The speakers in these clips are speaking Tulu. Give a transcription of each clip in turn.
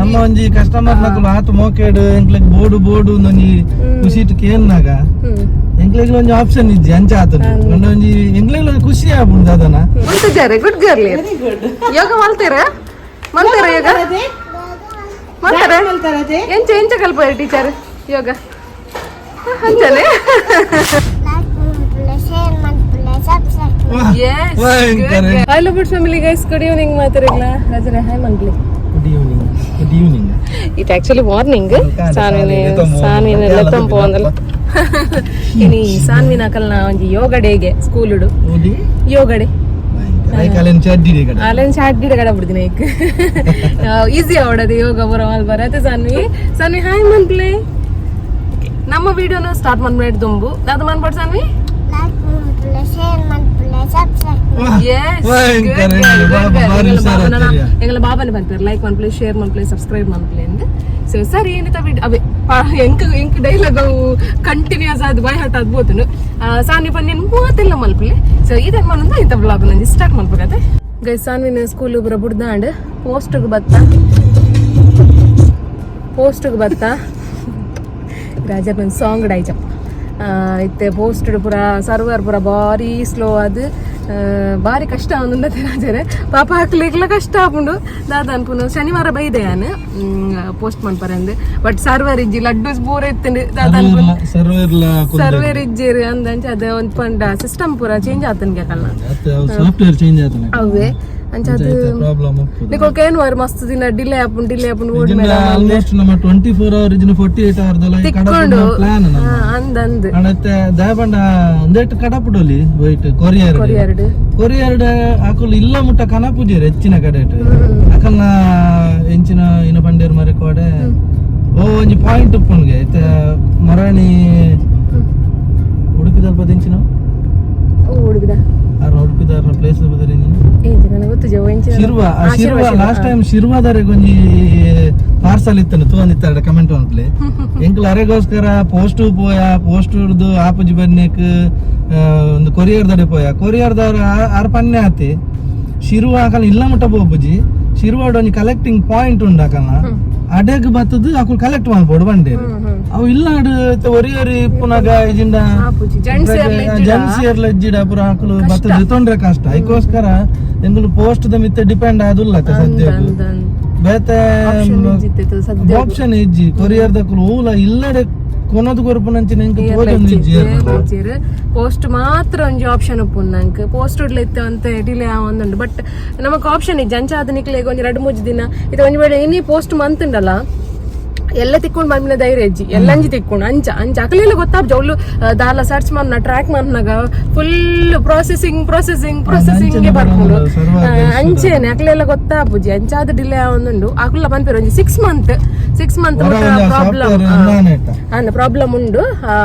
ನಮ್ಮ ಒಂಜಿ ಕಸ್ಟಮರ್ ನಕುಲು ಆತು ಮೋಕೇಡು ಎಂಕ್ಲೆಗ್ ಬೋಡು ಬೋಡು ಒಂಜಿ ಖುಷಿಟ್ ಕೇನ್ನಾಗ ಎಂಕ್ಲೆಗ್ ಒಂಜಿ ಆಪ್ಷನ್ ಇಜ್ಜಿ ಅಂಚ ಆತುಂಡು ಪಂಡ ಒಂಜಿ ಎಂಕ್ಲೆಗ್ ಒಂಜಿ ಖುಷಿ ಆಪುಂಡು ದಾದನ. ಮಲ್ತಿದ್ದಾರೆ. Good girl. ಯೋಗ ಮಲ್ತೀರಾ? ಮಲ್ತೀರಾ? ಯೋಗ ಮಲ್ತಾರೆ. ಎಂಚ ಎಂಚ ಕಲ್ಪೋರು ಟೀಚರ್ ಯೋಗ ಅಂಚನೆ? ಲೈಕ್ ಮನ್ಪುಲೆ, ಶೇರ್ ಮನ್ಪುಲೆ, subscribe. Hello bud family guys, good evening ಮಾತಾಡಿಲ್ಲ. ರಜನೆ ಹಾಯ್ ಮಂತ್ಲಿ. Good evening, good evening. It actually morning. ಸಾನ್ವಿನ ಸಾನ್ವಿನ ಲೆತ್ತಂಪು ಅಂದಲ್ಲ. ಇನಿ ಸಾನ್ವಿನ ಅಕಲ್ನ ಒಂಜಿ ಯೋಗ ಡೇಗೆ ಸ್ಕೂಲುಡು. ಓದಿ. ಯೋಗ ಡೇ. ರೈಕಾಲೆನ್ ಚಡ್ಡಿ ಕಡೆ. ಅಲೆನ್ ಶಾರ್ಟ್ ಗಿಡ ಬಿಡ್ತೀನಿ. ಈಗ ಈಸಿ ಅವಡದು ಯೋಗ ಬರೋ ಮಲ್ಬರ ಅತ್ತೆ. ಸಾನ್ವಿ, ಸಾನ್ವಿ, ಹಾಯ್ ಮನ್ಪ್ಲೆ. ನಮ್ಮ ವಿಡಿಯೋನ ಸ್ಟಾರ್ಟ್ ಮಾಡ್ಬಿಟ್ಟು ದುಂಬು ಅದು ಮನ್ಪಾಡ್ ಸಾನ್ವಿ. ಲೈಕ್ ಮನ್ಪುಲೆ, ಶೇರ್ ಮನ್ಪುಲೆ, ಸಬ್ಸ್ಕ್ರೈಬ್. ಭಯಂಕರ ಬಾಬಾ ಬಾರಿ ಹುಷಾರಾಗ್ತೀರಿ. ಎಂಗಲ ಬಾಬಾನೆ ಪನ್ಪೇರು ಲೈಕ್ ಮನ್ಪ್ಲೆ, ಶೇರ್ ಮನ್ಪ್ಲೆ, ಸಬ್ಸ್ಕ್ರೈಬ್ ಮನ್ಪ್ಲೆ ಅಂದ್. ಸೊ ಸರಿ, ಏನಿತ ವಿಡಿಯೋ ಅವೇ ಎಂಕ್ ಎಂಕ್ ಡೈಲಾಗ್ ಕಂಟಿನ್ಯೂಸ್ ಆದ್ ಬೈ ಹಟ್ ಆದ್ ಬೋತುನು. ಸಾನ್ವಿ ಪನ್ನೇನು ಮೂವತ್ತೆಲ್ಲ ಮಲ್ಪಲೆ. ಸೊ ಇದನ್ನ ಮನಂದ ಇಂಥ ಬ್ಲಾಗ್ ನಂಜಿ ಸ್ಟಾರ್ಟ್ ಮಲ್ಪಕತೆ ಗೈ. ಸಾನ್ವಿನ ಸ್ಕೂಲ್ ಪೂರ ಬುಡ್ದಾಂಡ್ ಪೋಸ್ಟ್ಗೆ ಬತ್ತ, ಪೋಸ್ಟ್ಗೆ ಬತ್ತ. ರಾಜರ್ ಒಂದು ಸಾಂಗ್ ಡೈಜಪ್ಪ. ಇತ್ತೆ ಪೋಸ್ಟೆಡ್ ಪೂರ ಸರ್ವರ್ ಪೂರ ಬಾರಿ ಸ್ಲೋ ಅದು ಬಾರಿ ಕಷ್ಟ ಒಂದುಂಡತೆ ರಾಜರೇ. ಪಾಪ ಹಾಕ್ಲಿಕ್ಲ ಕಷ್ಟ ಆಪುಂಡು. ದಾದ ಅನ್ಪುನು, ಶನಿವಾರ ಬೈದೆ ಯಾನ್ ಪೋಸ್ಟ್ ಮನ್ಪರಂದು, ಬಟ್ ಸರ್ವರ್ ಇಜ್ಜಿ, ಲಡ್ಡೂಸ್ ಪೂರ ಇತ್ತುಂಡು. ದಾದ ಅನ್ಪುನು? ಸರ್ವರ್. ಸರ್ವರ್ ಇಜ್ಜೇರು ಅಂದಂಚ ಅದ ಒಂದ್ ಪಂಡ ಸಿಸ್ಟಮ್ ಪೂರ ಚೇಂಜ್ ಆತನ್ಗೆ ಕಲ್ನ. ಸಾಫ್ಟ್ವೇರ್ ಚೇಂಜ್ ಆತನ. ಅವೇ ಅಂಚ ಅದು. ಪ್ರಾಬ್ಲಮ್. ನಿಕೋಲ್ ಕೇನ್ ಮಸ್ತ್ ದಿನ ಡಿಲೇ ಆಪುಂಡು, ಡಿಲೇ ಆಪುಂಡು ಓಡ್ ಮೇಲೆ. ಆಲ್ಮೋಸ್ಟ್ ನಮ್ಮ 24 ಅವರ್ ಇಜಿನ 48 ಅವರ್ ದಲ ತಿಕ್ಕೊಂಡು. ಪ್ಲಾನ್. ಅಂದ್ ಅಂದ್. ಅಂಡತ್ತೆ ದಾಯಪಂಡ ಒಂದೆಟ್ಟು ಕಡಪುಡೊಲಿ white courier. Courier. Courier ಅಕುಲು ಇಲ್ಲ ಮುಟ್ಟ ಕನಪುಜೇರು ಹೆಚ್ಚಿನ ಕಡೆ. ಅಕಲ್ನ ಎಂಚಿನ ಇನ ಪಂಡೇರ್ ಮರೆ ಕೋಡೆ ಓ ಒಂಜಿ ಪಾಯಿಂಟ್ ಉಪ್ಪುನ್ಗೆ. ಇತ್ತೆ ಮೊರಾಣಿ ಉಡುಪಿದಲ್ಪ ಎಂಚಿನ? ಓ ಹುಡುಗದ. ಆರ್ ಉಡುಪಿದಾರ್ನ ಪ್ಲೇಸ್ ಬದರಿ. ಏಂಜಿ ನನಗೆ ಗೊತ್ತು ಜೋ ಎಂಚಿನ. ಶಿರ್ವ, ಶಿರ್ವ. ಲಾಸ್ಟ್ ಟೈಮ್ ಶಿರ್ವದಾರೆಗ್ ಒಂಜಿ ಪಾರ್ಸಲ್ ಇತ್ತನು ತೂವೊಂದಿತ್ತಾಡ ಕಮೆಂಟ್ ಮನ್ಪುಲೆ. ಎಂಕುಲು ಅರೆಗೋಸ್ಕರ ಪೋಸ್ಟ್ ಪೋಯ, ಪೋಸ್ಟ್ ಹಿಡ್ದು ಆಪುಜಿ ಬನ್ನೇಕ್ ಒಂದು ಕೊರಿಯರ್ ದಡೆ ಪೋಯ. ಕೊರಿಯರ್ ದವ್ರ ಆರ್ ಪನ್ನೆ ಆತಿ ಶಿರ್ವ ಅಕಲ್ ಇಲ್ಲ ಮುಟ್ಟ ಪೋಪುಜಿ, ಶಿರ್ವಾಡ್ ಒಂಜಿ ಕಲೆಕ್ಟಿಂಗ್ ಪಾಯಿಂಟ್ ಉಂಡು, ಅಕಲ್ನ ಅಡೆಗ್ ಬತ್ತದು ಅಕುಲು ಕಲೆಕ್ಟ್ ಮಲ್ಪೊಡು ಬಂಡೇರು. ಅವು ಇಲ್ಲ ಒರಿ ಒರಿ ಇಪ್ಪುನಗ ಇಜಿಂಡ ಆಪುಜಿ ಜೆಂಟ್ಸ್. ಜೆಂಟ್ಸ್ ಏರ್ಲ ಇಜ್ಜಿಡ ಪೂರ ಅಕುಲು ಬತ್ತದು ತೊಂದ್ರೆ ಕಷ್ಟ. ಐಕೋಸ್ಕರ ಎಂಕುಲು ಪೋಸ್ಟ್ ದ ಮಿತ್ತ ಡಿಪೆಂಡ್ ಆದುಲ್ಲ ಸದ್ಯಕ್ಕೆ. ಬೇತೆ ಸದ್ಯ ಆಪ್ಷನ್ ಇಜ್ಜಿ. ಕೊರಿಯರ್ ದಕುಲು ಓಲ ಇಲ್ಲಡೆ ಕೊನದು ಕೊರ್ಪುನಂಚಿನ ಎಂಕ್ ತೋಜೊಂದು ಇಜ್ಜಿ. ಪೋಸ್ಟ್ ಮಾತ್ರ ಒಂಜಿ ಆಪ್ಷನ್ ಉಪ್ಪುಂಡು ನಂಕ್. ಪೋಸ್ಟ್ ಇತ್ತೆ ಅಂತ ಡಿಲೇ ಆವೊಂದುಂಡು, ಬಟ್ ನಮಕ್ ಆಪ್ಷನ್ ಇಜ್ಜಿ. ಅಂಚ ಆದ್ ನಿಕ್ಲೆಗ್ ಒಂಜಿ ರಡ್ಡ್ ಮೂಜಿ ದಿನ ಇದು ಒಂಜಿ ವೇಳೆ ಇನಿ ಪೋಸ್ಟ್ ಮಂತುಂಡಲ್ಲ ಎಲ್ಲ ತಿಕ್ಕೊಂಡು ಬಂದಿನ ಧೈರ್ಯ ಇಜ್ಜಿ. ಎಲ್ಲಂಜಿ ತಿಕ್ಕೊಂಡು ಅಂಚ ಅಂಚ ಅಕಲೆಲ್ಲ ಗೊತ್ತಾಪ್ ಜೌಲು ದಾಲ ಸರ್ಚ್ ಮನ್ನ ಟ್ರ್ಯಾಕ್ ಮನ್ನಾಗ full processing, processing, processing ಬರ್ಪುಂಡು. ಅಂಚೆನೆ ಅಕಲೆಲ್ಲ ಗೊತ್ತಾಪುಜಿ. ಅಂಚಾದ ಡಿಲೇ ಆವೊಂದುಂಡು. ಅಕುಲ ಪನ್ಪೆರ್ ಒಂಜಿ 6 month, 6 month problem ಅಂದ ಪ್ರಾಬ್ಲಮ್ ಉಂಡು,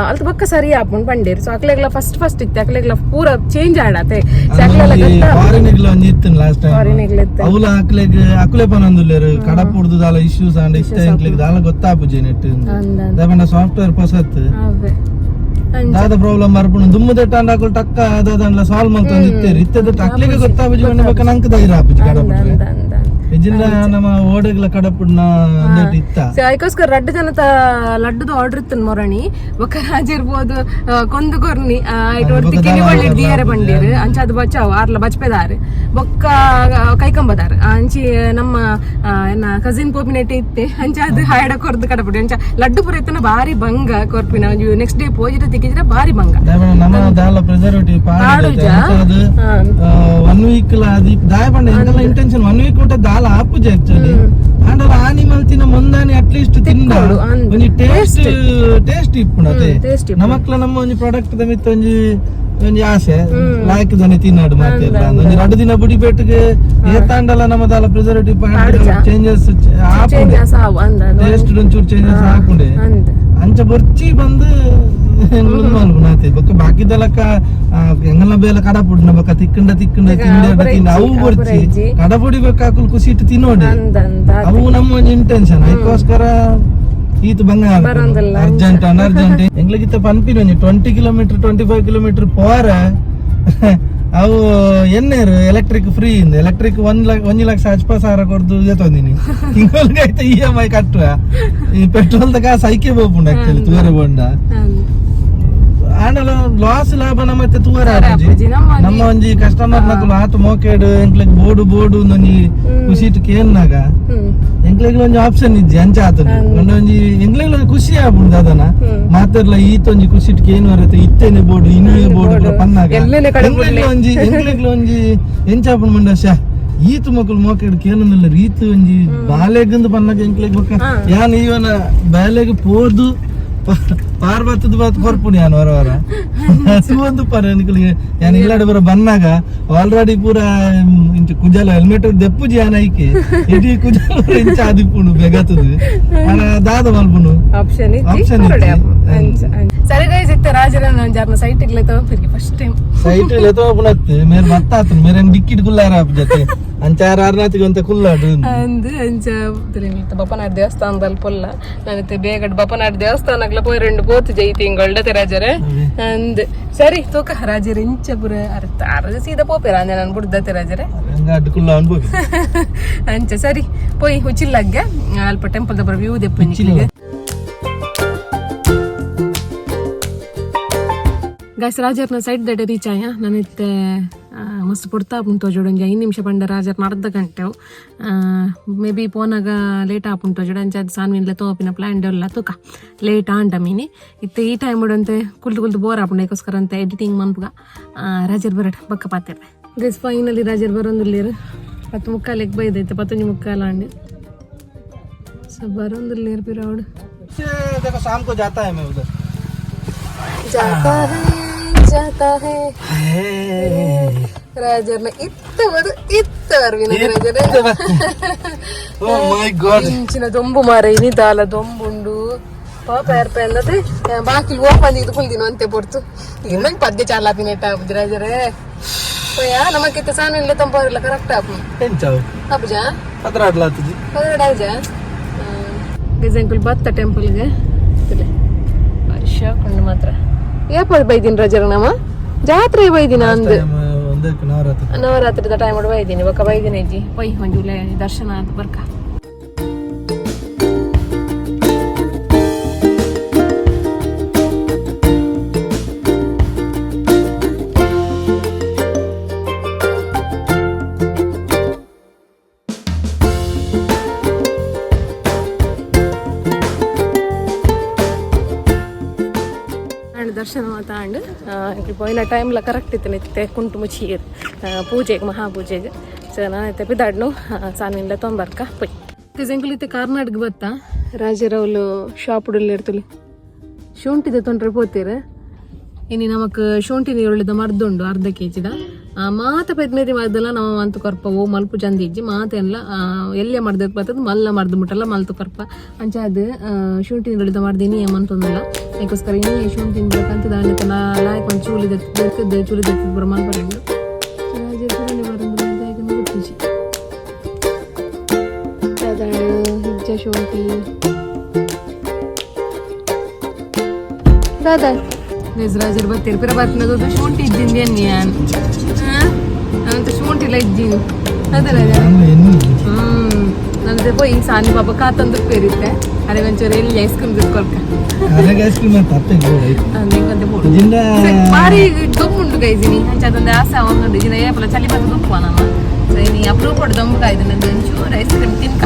ಅಲ್ತ ಬೊಕ್ಕ ಸರಿ ಆಪುಂಡು ಪಂಡೇರ್. ಸೊ ಅಕ್ಲೆಗ್ಲ ಫಸ್ಟ್ ಫಸ್ಟ್ ಇತ್ತೆ ಅಕ್ಲೆಗ್ಲ ಪೂರ ಚೇಂಜ್ ಆಡತೆ. ಸೊ ಅಕ್ಲೆಲ್ಲ ಗೊತ್ತಾ. ಫಾರಿನ್ ಒಂಜಿ ಇತ್ತು last time. Foreign ಇತ್ತು. అవుಲ ಅಕ್ಲೆಗ್ ಅಕುಲೆ ಪನೊಂದುಲ್ಲೆರ್ ಕಡಪುಡ್ದು ದಾಲ ಇಶ್ಯೂಸ್ ಆಂಡ ಇಷ್ಟ ಎಂಕ್ಲೆಗ್ ದಾಲ ಗೊತ್ತಾಪುಜಿ ನೆಟ್. ಅಂದ. ದಾಪಂಡ ಸಾಫ್ಟ್ವೇರ್ ಪೊಸತ್. ಅವೇ ಅಂಚ. ದಾದ ಪ್ರಾಬ್ಲಮ್ ಬರ್ಪುಂಡು ದುಮ್ಮು ದೆಟ್ಟಾಂಡ ಅಕುಲು ಟಕ್ಕ ದಾದಂಡ್ಲ ಸಾಲ್ವ್ ಮಲ್ತೊಂದು ಇತ್ತೇರು. ಇತ್ತೆದ ಅಕ್ಲೆಗೆ ಗೊತ್ತಾಪುಜಿ ಪಂಡ ಬೊಕ್ಕ ನಂಕ್ ಧೈರ್ಯ ಆಪುಜಿ ಕಡಪುಡ್ರೆ. ಅಂದ ಅಂದ. ಇಜಿಂಡ ನಮ್ಮ ಓಡೆಗ್ಲ ಕಡಪುಡ್ನ ಅಂದೆಟ್ ಇತ್ತ. ಸೊ ಅದಕ್ಕೋಸ್ಕರ ರಡ್ಡು ಜನತ ಲಡ್ಡುದು ಆರ್ಡರ್ ಇತ್ತು ಮೊರಣಿ. ಬೊಕ್ಕ ರಾಜಿರ್ಬೋದು ಕೊಂದು ಕೊರ್ನಿ ಐಟ್ ಒರ್ತಿ ಕಿನಿವಳ್ಳಿ ದಿಯರೆ ಬಂಡೀರು. ಅಂಚ ಅದು ಬಚಾವ್ ಆರ್ಲ ಬಚ್ಪೆದಾರ್. ಬೊಕ್ಕ ಕೈಕಂಬದಾರ್ ಅಂಚಿ ನಮ್ಮ ಎನ್ನ ಕಸಿನ್ ಪೋಪಿನೆಟ್ ಇತ್ತೆ. ಅಂಚ ಅದು ಹಾಯಡ ಕೊರ್ದು ಕಡಪುಡಿ. ಅಂಚ ಲಡ್ಡು ಪೂರ ಇತ್ತನ ಬಾರಿ ಬಂಗ ಕೊರ್ಪಿನ. ನೆಕ್ಸ್ಟ್ ಡೇ ಪೋಜಿರ ತಿಕ್ಕಿದ್ರೆ ಬಾರಿ ಬಂಗ. ದಾಯಪಂಡ ನಮ್ಮ ದಾಲ ಪ್ರಿಸರ್ವೇಟಿವ್ ಪಾಡುಜ. ಅದು ಒನ್ ವೀಕ್ ಲ ಅದು ದಾಯಪಂಡ ಎಂತೆಲ್ಲ intention one week ಉಂಟ ದಾಲ ಆಪುಜಿ ಆಕ್ಚುಲಿ. ಆಂಡಲ ಆನಿ ಮಲ್ತಿನ ಮುಂದಾನಿ ಅಟ್ಲೀಸ್ಟ್ ತಿಂದ ತಿಕ್ಕೊಡು, ಅಂದ್. ಒಂಜಿ ಟೇಸ್ಟ್ ಟೇಸ್ಟ್ ಇಪ್ಪುಂಡು ಅದೇ. ಟೇಸ್ಟ್. ನಮಕ್ಲ ನಮ್ಮ ಒಂಜಿ ಪ್ರಾಡಕ್ಟ್ ದ ಮಿತ್ತ ಒಂಜಿ ಒಂಜಿ ಆಸೆ ಲಾಯ್ಕ್ ದನೆ ತಿನ್ನಾಡು ಮಾತೆರ್ಲ. ಒಂಜಿ 2 ದಿನ ಬುಡಿ ಪೇಟೆಗೆ ಏತಾಂಡಲ ನಮ್ಮ ದಾಲ ಪ್ರಿಸರ್ವೇಟಿವ್ ಚೇಂಜಸ್ ಆಪುಂಡೆ. ಚೇಂಜಸ್ ಆವು ಅಂದ. ಟೇಸ್ಟ್ ಒಂಚೂರು ಚೇಂಜಸ್ ಆಪುಂಡೆ. ಅಂದ. ಅಂಚ ಬೊರ್ಚಿ ಬಂದು ಮಲ್ಪುನಾತೆ. ಬೊಕ್ಕ ಬಾಕಿದಲಕ್ಕ ಎಂಗಲ ಬೇಲ ಕಡಪುಡ್ನ ಬೊಕ್ಕ ತಿಕ್ಕಂಡ ತಿಕ್ಕಂಡ ತಿಂಡ ತಿಂಡ ಅವು ಬೊರ್ಚಿ ಕಡಪುಡಿ ಬೇಕಾಕುಲ್ ಖುಷಿ ಇಟ್ಟು ತಿನ್ನೋಡಿ. ಅಂದ ಅಂದ. ಅವು ನಮ್ಮ ಒಂಜಿ ಇಂಟೆನ್ಷನ್. ಅದಕ್ಕೋಸ್ಕರ ಈತ ಬಂಗ ಬರೋಂದಿಲ್ಲ. ಅರ್ಜೆಂಟ್ ಅನ್ಅರ್ಜೆಂಟ್ ಎಂಗ್ಲಿಗಿತ್ತ ಪನ್ಪಿನ ಒಂಜಿ 20 ಕಿಲೋಮೀಟರ್, 25 ಕಿಲೋಮೀಟರ್ ಪೋರ ಅವು ಎನ್ನೇರು ಎಲೆಕ್ಟ್ರಿಕ್ ಫ್ರೀ ಇಂದ ಎಲೆಕ್ಟ್ರಿಕ್ 1 ಲಕ್ಷ 1,50,000 ಕೊಡ್ದು ಎತ್ತೊಂದಿನಿ ತಿಂಗಳಿಗೆ ಆಯ್ತು ಇಎಂಐ ಕಟ್ಟುವ. ಈ ಪೆಟ್ರೋಲ್ ದ ಕಾಸು ಐಕೆ ಬೋಪುಂಡು ಆಕ್ಚುಲಿ ತೂವರೆ ಬೋಂಡ. ಆಂಡಲ ಲಾಸ್ ಲಾಭ ನಮ್ಮ ತೂವರೆ ಆಪುಜಿ. ಆಪುಜಿ. ನಮ್ಮ ನಮ್ಮ ಒಂಜಿ ಕಸ್ಟಮರ್ ನಕುಲು ಆತು ಮೋಕೇಡು ಎಂಕ್ಲೆಗ್ ಬೋಡು ಬೋಡು ಒಂಜಿ ಖುಷಿಟ್ ಕೇನ್ನಾಗ ಎಂಕ್ಲೆಗ್ ಒಂಜಿ ಆಪ್ಷನ್ ಇಜ್ಜಿ ಅಂಚ ಆತುಂಡು. ಒಂಜಿ ಎಂಕ್ಲೆಗ್ ಒಂಜಿ ಖುಷಿ ಆಪುಂಡು ದಾದನ ಮಾತೆರ್ಲ ಈತ ಒಂಜಿ ಖುಷಿಟ್ ಕೇನು ವರತೆ ಇತ್ತೇನೆ ಬೋಡು ಇನ್ನುವೇ ಬೋಡು ಪೂರ ಪನ್ನಾಗ ಎಲ್ಲೆನೆ ಕಡೆ ಎಂಕ್ಲೆಗ್ಲ ಒಂಜಿ ಎಂಕ್ಲೆಗ್ಲ ಒಂಜಿ ಎಂಚ ಆಪುಂಡು ಮಂಡ ಶ್ಯಾ ಈತ ಮಕ್ಕಳು ಮೋಕೇಡು ಕೇನೊಂದಿಲ್ಲ ರೀತ ಒಂಜಿ ಬಾಲೆಗಂದು ಪನ್ನಾಗ ಎಂಕ್ಲೆಗ್ ಬೊಕ್ಕ ಯಾನ್ ಇವನ ಬಾಲೆಗ್ ಪೋದು ಪಾರ್ವತದ ಬಾತ್ ಕೊರ್ಪುಣಿ ಯಾನ್ ವರ ವರ ಸುವಂದು ಪರ ನಿಕುಲು ಯಾನ್ ಇಲ್ಲಾಡ ಬರ ಬನ್ನಾಗ ಆಲ್ರೆಡಿ ಪೂರ ಇಂಚ ಕುಜಾಲ ಹೆಲ್ಮೆಟ್ ದೆಪ್ಪುಜಿ ಯಾನ್ ಐಕೆ ಇಡೀ ಕುಜಾಲ ಪೂರ ಇಂಚ ಆದಿಪ್ಪುಂಡು ಬೆಗತದು ಆನ ದಾದ ಮಲ್ಪುಂಡು. ಆಪ್ಷನ್ ಇಜ್ಜಿ. Option ಕೊರಡೆ ಇಜ್ಜಿ. ಆಪು. ಅಂಚ ಅಂಚ. ಸರಿ ಗೈಸ್, ಇತ್ತೆ ರಾಜರ ನಾನು ಜಾರ್ನ ಸೈಟ್ ಫಿರ್ಗಿ ಫಸ್ಟ್ ಟೈಮ್. ಸೈಟ್ ಲೆತೋಪುನತ್ತು ಮೇರ್ ಮತ್ತಾತನು ಮೇರೆ ಡಿಕ್ಕಿಡ್ ಕುಲ್ಲಾರ ಆಪ್ ಜೊತೆ ಅಂಚಾರ ಆರ್ನಾತಿಗೆ ಅಂತ ಕುಲ್ಲಾಡು. ಅಂದ್ ಅಂಚ ತಿರುಗಿ ಬಪ್ಪನಾಡ್ ದೇವಸ್ಥಾನದಲ್ಲಿ ಪೊಲ್ಲ ನಾನಿತ್ತೆ ಬೇಗ ಬಪ್ಪನಾಡ್ ದೇವಸ್ಥಾನಗ್ಲ ಪೋಯ್ రెండు ಪೋತು ಜೈ ತಿಂಗಳ್ಡತೆ ರಾಜರೇ ಅಂದ್. ಸರಿ ತೂಕ ರಾಜರ ಇಂಚ ಪುರ ಅರ್ಥ ಅರ್ಧ ಸೀದಾ ಪೋಪೆರ ಅಂದೆ ನಾನು ಬುಡ್ದತೆ ರಾಜರೇ. ಹಂಗ ಅಡ್ಡು ಕುಲ್ಲ ಅನ್ಬೋದು. ಅಂಚ ಸರಿ ಪೋಯ್ ಹುಚಿಲ್ಲಗ್ಗೆ ಅಲ್ಪ ಟೆಂಪಲ್ ದಬ್ಬರ ವ್ಯೂ ದೆಪ್ಪ ನಿಕ್ಲಿಗೆ. ಗಾಯ್ಸ್, ರಾಜರ್ನ ಸೈಡ್ ದಡೆ ರೀಚ್ ಆಯ. ನಾನಿತ್ತೆ ಮಸ್ತ್ ಪೊಡ್ತಾ ಉಂಟು ಒಂಜಿ 5 ನಿಮಿಷ ಪಂಡ ರಾಜರ್ನ ಅರ್ಧ ಗಂಟೆ ಮೇ ಬಿ ಪೋನಾಗ ಲೇಟ್ ಆಪುಂಟು ಜೋಡು. ಅಂಚ ಅದು ಸಾನ್ವಿನ್ಲೆ ತೋಪಿನ ಪ್ಲಾನ್ ಎಲ್ಲ ತೂಕ ಲೇಟ್ ಆಂಡ ಮೀನಿ. ಇತ್ತೆ ಈ ಟೈಮ್ ಅಂತೆ ಕುಲ್ತು ಕುಲ್ತು ಬೋರ್ ಆಪುಂಡು. ಅದಕ್ಕೋಸ್ಕರ ಅಂತ ಎಡಿಟಿಂಗ್ ಮನ್ಪುಗ. ರಾಜರ್ ಬರಟ್ ಬಕ್ಕ ಪಾತಿರ್ರೆ. ಗೈಸ್, ಫೈನಲಿ ರಾಜರ್ ಬರೋಂದುಲ್ಲೇರು. 10:45ಕ್ಕೆ ಬೈದೈತೆ, 10:45 ಆಂಡ್. ಸೊ ಬರೋಂದುಲ್ಲೇರು ಪಿರಾವಡು. देखो, शाम को जाता है मैं उधर। जाता है, जाता है. ರಾಜರ್ನ ಇತ್ತ ಬರು ಇತ್ತ ಬರ್ವಿನ ರಾಜರೇ. ಓ ಮೈ ಗಾಡ್. ಇಂಚಿನ ದೊಂಬು ಮಾರ ಇನಿ ದಾಲ ದೊಂಬುಂಡು. ಪಾಪ ಏರ್ಪ ಎಂದತೆ ಬಾಕಿಲ್ ಓಪನ್ ಇದು ಕುಲ್ದಿನ ಅಂತೆ ಪೊರ್ತು ಇನ್ನೊಂದು ಪದ್ಯ ಚಾಲಾಪಿನೆಟ್ಟ ಆಪುಜಿ ರಾಜರೇ. ಪೋಯ ನಮಕಿತ್ತ ಸಾನು ಇಲ್ಲ ತಂಪಾರಿಲ್ಲ ಕರೆಕ್ಟ್ ಆಪು. ಎಂಚಾವು? ಆಪುಜಾ? ಪತ್ರಾಡ್ಲಾತುಜಿ. ಪದರಡಾಜ ಗಿಜಂಕುಲ್ ಬತ್ತ ಟೆಂಪಲ್ಗೆ ವರ್ಷ ಕೊಂಡು ಮಾತ್ರ ಏಪ ಬೈದಿನ ರಜರ ನಮ್ಮ ಜಾತ್ರೆ ಬೈದಿನ ಅಂದ್. ಒಂದಕ್ಕೆ ನವರಾತ್ರಿ. ನವರಾತ್ರಿದ ಟೈಮ್ ಬೈದಿನಿ ಬೊಕ್ಕ ಬೈದಿನಿ ಅಜ್ಜಿ. ಪೊಯ್ ಒಂಜಿ ಉಲೆ ದರ್ಶನ ಆದ್ ಬರ್ಕ. ಅಂಡ್ ದರ್ಶನ ಮಾತಾಂಡ್ ಇಲ್ಲಿ ಪೋಯಿನ ಟೈಮ್ಲ ಕರೆಕ್ಟ್ ಇತ್ತು. ನಿತ್ತೆ ಕುಂಟು ಮುಚ್ಚಿಯರ್ ಪೂಜೆಗೆ ಮಹಾಪೂಜೆಗೆ. ಸೊ ನಾನು ಪಿದಾಡ್ನು ಸಾನಿಂದ ತೊಂಬರ್ಕ ಪೊಯ್ ಎಂಕುಲು ಇತ್ತೆ ಕಾರ್ನಾಡ್ಗೆ ಬತ್ತಾ. ರಾಜರವ್ಲು ಶಾಪ್ ಇರ್ತುಲಿ ಶುಂಠಿದ ತೊಂದ್ರೆ ಪೋತೀರ. ಇನಿ ನಮಕ್ ಶುಂಠಿ ನೀರುಳ್ಳಿದ ಮರ್ದುಂಡು ಅರ್ಧ ಕೆಜಿದ. ಮಾತ ಪೆದ್ಮೇದಿ ಮರ್ದಲ್ಲ ನಾವು ಅಂತ ಕೊರ್ಪ ಓ ಮಲ್ಪು ಚಂದ ಇಜ್ಜಿ ಮಾತೆಲ್ಲ ಎಲ್ಲೆ ಮರ್ದ ಬರ್ತದ ಮಲ್ಲ ಮರ್ದು ಮುಟ್ಟಲ್ಲ ಮಲ್ತು ಕೊರ್ಪ. ಅಂಚ ಅದು ಶುಂಠಿ ನೀರುಳ್ಳಿದ ಮರ್ದು ಇನಿ ಏಮಂತೊಂದಿಲ್ಲ. ಅದಕ್ಕೋಸ್ಕರ ಇನಿ ಶುಂಠಿ ಬೇಕಂತ ದಾನೆ ಲಾಯ್ಕ್ ಒಂದು ಚೂಲಿ ದೆತ್ತದ ಚೂಲಿ ದೆತ್ತದ ಬರ ಮಲ್ಪರೆಂಡು ಗೊತ್ತಿಜಿ ಹಿಜ್ಜ ಶುಂಠಿ ದಾದಾ ರಾಜರು ಬರ್ತೀರಿ ಪಿರ ಬರ್ತಿನದು ಶುಂಠಿ ಇದ್ದಿಂದ ಎನ್ನಿ ನಾನು ಶುಂಠಿಲ ಇದ್ದೀನಿ ಅದೇ ರಾಜ. ನಂದು ಪೋಯಿ ಸಾನಿ ಪಾಪ ಕಾತಂದು ಪೇರಿತ್ತೆ ಅರೆ ಒಂಚೂರು ಎಲ್ಲಿ ಐಸ್ ಕ್ರೀಮ್ ತಿನ್ಕೊಳ್ಕ. ಅರೆಗೆ ಐಸ್ ಕ್ರೀಮ್ ಅಂತ ಅತ್ತೆ ನಿಂಗಂತೆ ಬೋಡು ಜಿಂದ. ಬಾರಿ ದೊಂಬುಂಡು ಗೈಸಿನಿ. ಅಂಚ ಅದೊಂದು ಆಸೆ ಒಂದುಂಡು ಜಿನ ಏಪಲ ಚಳಿ ಬಂದು ದುಪ್ಪು ನಮ್ಮ. ಸೊ ಇನಿ ಅಪ್ರೂವ್ ಕೊಡು ದೊಂಬು ಕಾಯ್ದು ನಂದು ಒಂಚೂರು ಐಸ್ ಕ್ರೀಮ್ ತಿನ್ಕ.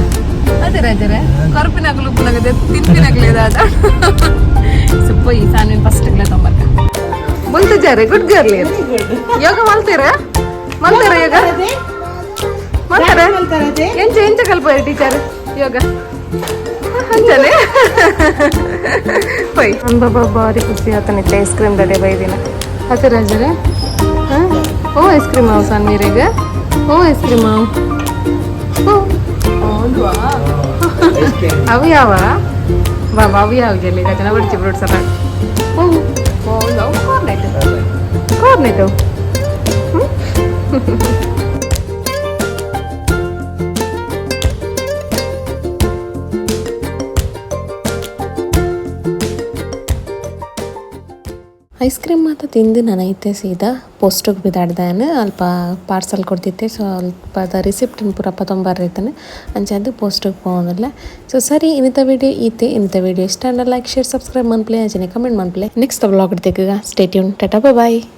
ಅದೇ ರಾಜರೇ ಕರುಪಿನಾಗಲು ಉಪ್ಪುನಾಗದೆ ತಿನ್ಪಿನಾಗಲೇ ದಾದ. ಸೊ ಪೋಯಿ ಸಾನ್ವಿನ್ ಫಸ್ಟ್ ಗ್ಲಾ ತೊಂಬರ್ಕ ಬುಲ್ತಿದ್ದಾರೆ. ಗುಡ್ ಗರ್ಲ್ ಯೋಗ ಮಾಡ್ತೀರಾ? ಮಾಡ್ತಾರ ಯೋಗ ಮಾಡ್ತಾರ. ಎಂಚ ಎಂಚ ಕಲ್ಪೋಯ್ ಟೀಚರ್ ಯೋಗ ಅಂಚನೆ ಪೊಯ್. ಬಾಬಾ ಬಾರಿ ಖುಷಿ ಆತನಿತ್ತೆ ಐಸ್ ಕ್ರೀಮ್ ದಡೆ ಬೈದಿನ. ಹತ್ತಿರ ರಾಜರೇ ಓ ಐಸ್ ಕ್ರೀಮ್ ಆವು ಸಣ್ಣ ನೀರಿಗೆ ಓ ಐಸ್ ಕ್ರೀಮ್ ಆವು ಓ ಹೌದುವಾ ಅವು ಯಾವ ಬಾಬಾ ಅವು ಯಾವ ಜಲ್ಲಿ ಕಚನ ಬಡ್ಚಿ ಫ್ರೂಟ್ಸ್ ಅಲ್ಲ ಓ ಓ ಅವು ಕಾರ್ನೆಟ್ ಕಾರ್ನೆಟ್. ಐಸ್ ಕ್ರೀಮ್ ಮಾತ ತಿಂದು ನಾನು ಐತೆ ಸೀದಾ ಪೋಸ್ಟಿಗೆ ಪಿದಾಡ್ದಾನ. ಅಲ್ಪ ಪಾರ್ಸಲ್ ಕೊಡ್ತಿತ್ತೆ. ಸೊ ಅಲ್ಪದ ರಿಸಿಪ್ಟ್ ಪೂರ ಪತೊಂಬರ್ರಿತ್ತನೆ. ಅಂಚಾದ್ ಪೋಸ್ಟಿಗೆ ಪೋವೊಂದುಲ್ಲೆ. ಸೊ ಸರಿ, ಇನಿತ ವಿಡಿಯೋ ಈತೆ. ಇನಿತ ವಿಡಿಯೋ ಇಷ್ಟ ಆಂಡ ಲೈಕ್, ಶೇರ್, ಸಬ್ಸ್ಕ್ರೈಬ್ ಮನ್ಪುಲೆ, ಅಂಚನೆ ಕಮೆಂಟ್ ಮನ್ಪುಲೆ. ನೆಕ್ಸ್ಟ್ ವ್ಲಾಗ್ ತಿಕ್ಕುಗ. Stay tune, tata, bye.